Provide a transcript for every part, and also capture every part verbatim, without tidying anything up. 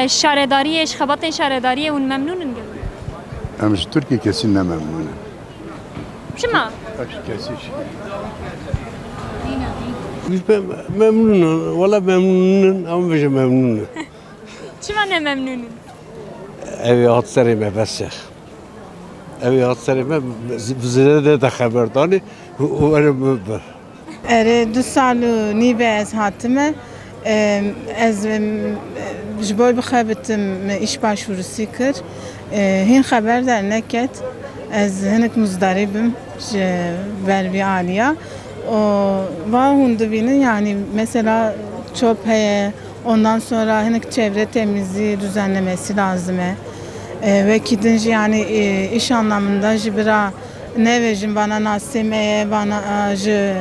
Şaredariyê, ji xebatên şaredariyê hûn memnûn in gelo? Em ji Tirkiyê kesî ne memnûn in. Çima? Em ji kesî jî. Biz be-, memnûn in. Wala memnûn in. Em bêje memnûn in. Çima ne memnûn in? Ew ê hat serê me bes e. Ew ê hat serê me, bi zêde de xeberdanê û, û were min bir. Erê, du sal û nîv e ez hatime. Em, ez, em, ji bo bixebitim, îş başvurusu kir. E, hîn xeber derneket. Ez hinek muzdarîb im ji ber vî aliya. O, va hûn dibînin, yani, mesela çöp heye, ondan sonra hinek çevre temizliği düzenlemesi lazim e. E, wekî din jî, yani, e, iş anlamında jî bira nevêjin vana nasê me ye, vana, e, ji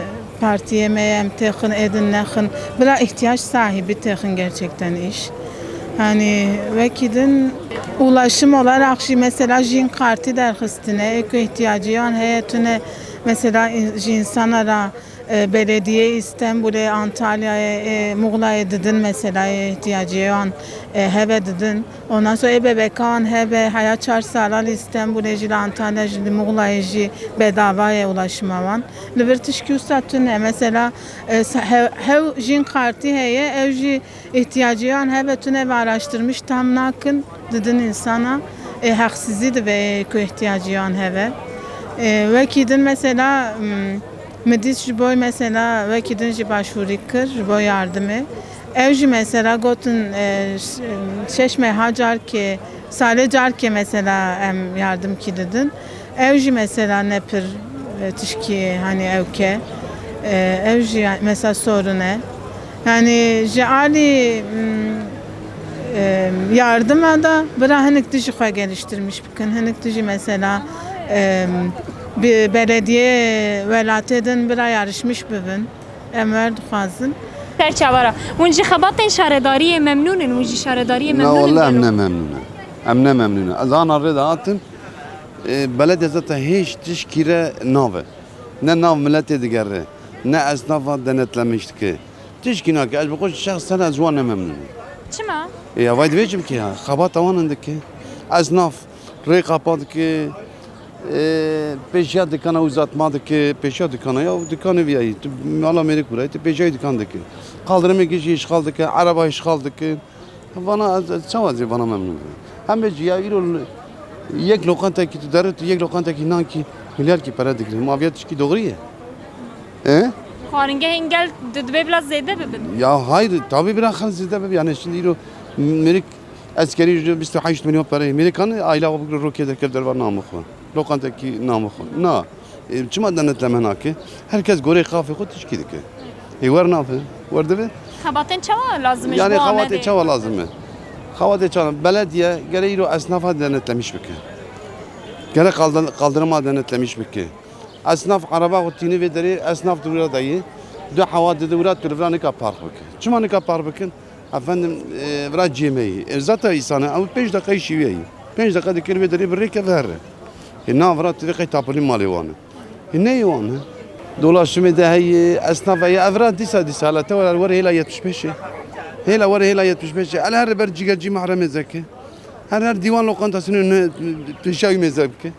partiyê me ye, em têxin, êdin nexin. Bira ihtiyaç sahibi têxin gerçekten iş. Yani, wekî din ulaşım olarak jî mesela jîn kartî derxistine, ê ku ihtiyacı yan heye tune mesela in-, ji insana ra, e, belediye Îstanbulê, Antalyayê, e, Muğlayê didin mesela, e, ihtiyacı yan, e, hebe didin. Ondan sonra ê bebekan hebe, heya çar salan Îstanbulê jî li Antalya jî li Muğlayê jî bedava ye ulaşıma wan. Li vir tişkî wisa tune. Mesela, e, sa-, hew, hew jîn kartî heye, ew jî ihtiyacı yan hebe tune ve araştırmış tam nakin, didin insana, e, heqsizî dibe ku ihtiyacı yan hebe. E, wekî din mesela, m, midîs ji boy mesela wekî din jî başvurî kir, ji bo yardimê. Ew jî mesela gotin, e, ş-, şeş meha carkê, salê carkê mesela em yardimkî didin. Ew jî mesela ne pir, e, tişkî, hani, ewke. E, ew jî mesela sorun e. Yani ji alî, m, e, yardıma da bira hinek dijî xwe geliştirmiş bikin. Hinek dijî mesela, e, bi belediye welatê din bira yarışmış bibin. Em wer dixwazin. Ser çawa ra. Hûn ji xebatên şaredariyê memnûn in? Hûn ji şaredariyê Na, memnûn in wele em gelo? Ne memnûn in. Em ne memnûn in. Ez ana rê de hatim, e, belediye zaten hiç tişkî re nave. Ne nav miletê digere, ne esnafa denetlemiş dike. Tişkî nake. Ez bi xwe şexsen ez wan ne memnûn im. Çima? E, ya vay dibêjim ki ya, xebata wan in dike. Esnaf rê qapa dike, e, pêşiya dikana uzatma dike, pêşiya dikana ya, dikanê vî yayî, tu mala mêrik kura yî, tu pêşiya wî dikan dike. Qaldirimê gişî îşxal dike, ereba îşxal dike. Vana ez, ez çawa zî vana memnûn bim? Hem vê jî ya îro l-, yek loqantekî tu dere, tu yek loqantekî nankî milyarkî pere digirî. Ma viya tişkî doğru ye? E? Xwaringehên gel di-, dibê bila zêde bibin. Ya hayır, tabii bila xel zêde bibin. Yani şimdi îro mêrik eskerî ji bîst û heşt milyon pere. Mêrik kan aile xwe bigire rokê derkev derva namê xwe. Loqantekî namê xwe. Na. E, çima denetleme nake? Her kes gorê qafê xwe tişkî dike. Ê wer nabe, wer dibe? Xebatên çawa lazim e ji Yani bo xebatê Amedê? Çawa lazim e? Xebatê çawa? Belediye gere îro esnafa denetlemiş bike. Gere qaldan-, qaldırıma denetlemiş bike. Esnaf araba xwe tîni vê derê, esnaf di wira de ye. Du hewa dide wira, tu li vira nika park bike. Çima nika park bikin? Efendim, e, vira cê me ye. E, zaten îsane, ew pênc deqe îşî wê ye. Pênc deqe dikir vê derê bi rê keve here. E, na vira tu vê qey tapilî malê wan e. Hineyê wan e. Dolaşimê de heye, esnaf heye, ev ra dîsa, dîsa, hele te were, were hêla yetmiş pênc e. Hêla were hêla yetmiş pênc e. Hele her ber cîger cî mahremê zeke. Her, her dîwan lokantasını ne, pêşa wî mêze bike.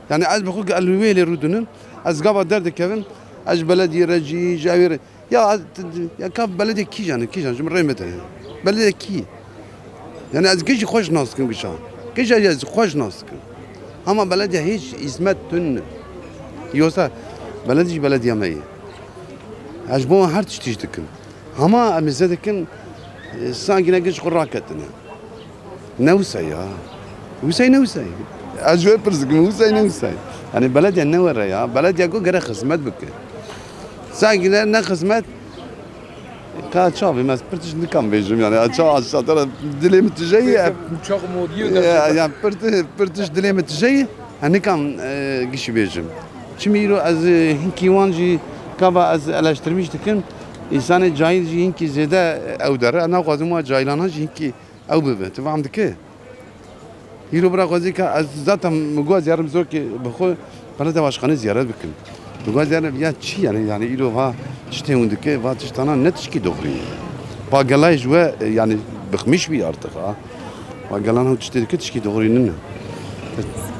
Yani ez bi xwe el wê lê rûdinim, ez gava derdikevim, ez ji belediyê re jî, ji ewê re, Ya, ya ka belediye kîjan e, kîjan, ji min rê me de. Belediye kî? Yani ez gişî xweş nas dikim gişa. Gişa ez xweş nas dikim. Ama belediye hiç hizmet tun. Yoksa belediye jî belediye me ye. Ez ji bo her tiştî dikim. Ama em ê zê dikin, e, sankî ne giş xwe raketine. Ne wisa ya. Wisa ne wisa. Ez ji we pirs dikim, wisa ne wisa. Yani belediye ne were ya. Belediye ku gere xizmet bike. Sankî ne, ne xizmet. Ka çavê me pir tişt nikam bêjim yani. Aça, aça tera dilê min tije ye. Uçak modiyo Ya, da. Yani pir ti-, pir tişt dilê min tije ye. Ha nikam, e, gişî bêjim. Çimî îro ez, e, hinkî wan jî kava ez eleştirmiş dikim. Însanê cahil jî hinkî zêde ew dere. Ez naxwazim wa cahilana jî hinkî ew bibe. Tu fam dike? Îro bira xwezî ka ez zaten min got ez yarim zor ki bi xwe belediye başkanê ziyaret bikim. Min got ez yarim ya çi yani, yani îro va tiştê hûn dike, va tiştana ne tişkî doğru ye. Va gelay ji we, e, yani bıkmış bî artık ha. Wa gelan ew tiştê dike tişkî dixurînin e.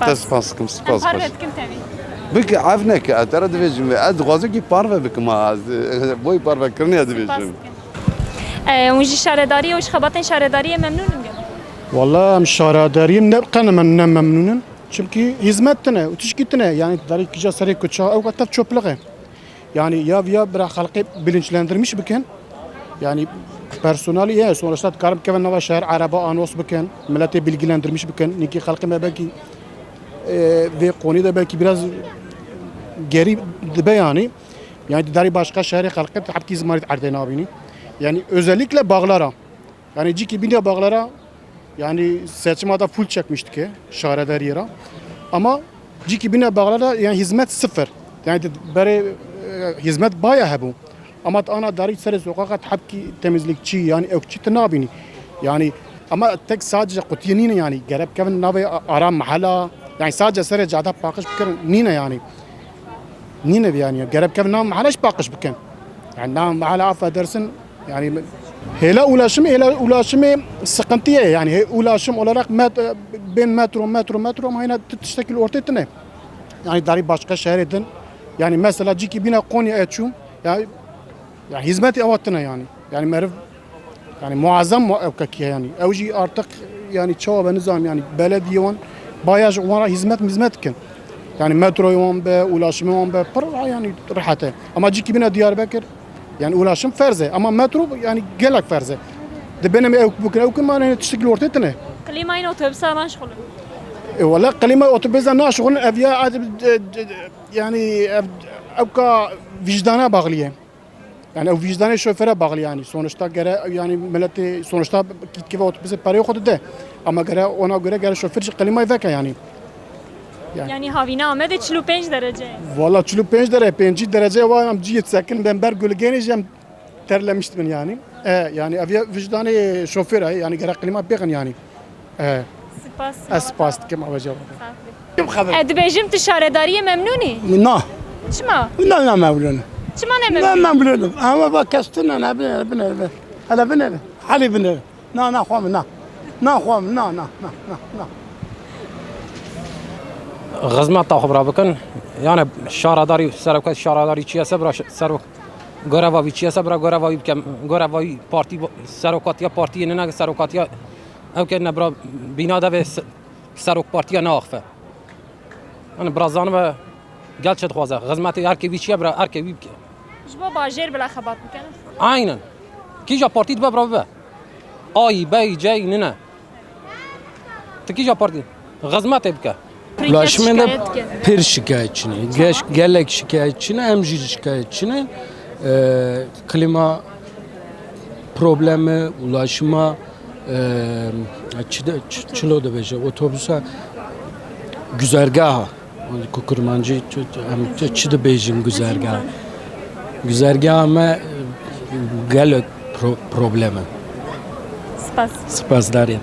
Te spas dikim, spas. Em parve dikim tevî. Bike, ev neke, ez te re dibêjim vê. Ez dixwazim kî parve bikim ha, ez, boy parve kirinê ez dibêjim. Spas dikim. E, hûn ji şaredariyê û ji xebatên şaredariyê memnûn in gelo? Wala em şaredariyê ne, qene me ne memnûn in. Çimkî hizmet tine û tişkî tine. Yani darî kîja serê kuça, ew tev çöplük e. Yani ya viya bira xelqê bilinçlendirmiş bikin. Yani personelî ye, sonuçta dikarin bikevin nava şehir, ereba anos bikin, milletê bilgilendirmiş bikin. Nîkî xelqê me belkî, e, vê konî de belkî biraz geri dibe yani. Yani darî başka şehirê xelqê hepkî zimanî erdê nabînî. Yani özellikle bağlara. Yani cîkî bîne bağlara, yani seçima da full çekmiş dike şaredariyê ra. Ama cîkî bîne bağlara yani hizmet sıfır. Yani berê, e, hizmet baya hebû. Ama ana darî serê sokakat hepkî temizlikçi, yani evçi te nabînî. Yani ama tek sadece qutiyê nîne yani. Gerek kevin navê a-, ara mehela. Yani sadece serê cada paqij bikirin nîne yani. Nîne yani. Gerek kevin nav mehela ji paqij bikin. Yani nav mehela affedersin. Yani hêla ulaşımı, hêla ulaşımı sıkıntıya yani. He, ulaşım olarak met-, bên metro, metro, metro ama yine t-, tiştekil ortaya tine. Yani darî başka şehre din. Yani mesela cîkî bîna Konya eçûm. Yani, yani hizmeti ewa tine yani. Yani meriv, yani muazzam mu-, ew kekiye yani. Ew jî artık yani çawa be nizam yani belediye wan baya ji wan ra hizmet mizmet kin. Yani metroyê wan be, ulaşımê wan be, pir yani rehet e. Ama cîkî bîna Diyarbekir, yani ulaşım ferz e. Ama metro yani gelek ferz e. Dibêne me ew bikin, ew kin ma ne tiştekî ortê tine. Klîmayên otobüsa naşixulin. E, wala klîma otobüsa naşixulin, ev ya, e, e, yani ev, ew ka vicdana bağlı ye. Yani ew vicdanê şoföre bağlı yani. Sonuçta gere yani milletê sonuçta gitkive otobüsê pereyê xwe dide. Ama gere ona göre gere şoför jî klimayê veke yani. Yani. Yani havîna Amedê çil û pênc derece ye. Valla çil û pênc derece, pêncî derece wa em cî sekin ben ber gulgênê jî em terlemiş dibin yani. E, yani ev ya vicdanê şoför e yani gere klima bêxin yani. E. Spas. Ez spas dikim, ew e cewab. Kim xeber? E, dibêjim tu şaredariyê memnûn î? Na. Çima? Na, na memnûn. Çima ne memnûn? Na memnûn. Ama bak kes tune ne bine, bine, bine. Hele bine, hele bine. Na, na, xwe min, na. Na, xwe min, na, na, na, na, na. Xizmeta xwe bira bikin. Yani şaredarî, serokê şaredarî çi ye se bira ş-, serok-, göreva wî çi ye se bira göreva wî bikin. Göreva wî partî, serokatiya partiyê ne, ne serokatiya ew ke ne bira bîna devê se-, serok partiya neaxife. Yani bira zanibe gel çi dixwaze. Xizmetê erkê wî çi ye bira erkê wî bike. Ji bo bajêr bila xebat bikin. Aynen. Kîja partî dibe bira bibe. Ayî, beyî, ceyî, nine. Tu kîja partî? Xizmetê bike. Ulaşımê de şikayet dike. Pir şikayetçi ne. Geş-, gelek şikayetçi ne, em jî şikayetçi ne. Ee, klima problemi, ulaşıma, ee, çi de, ç-, çilo dibêje, otobüse, güzergaha. Ku kurmancî çi, em çi, çi dibêjin güzergaha? Güzergaha me, ee, gelek pro-, problemi. Spas. Spasdarî.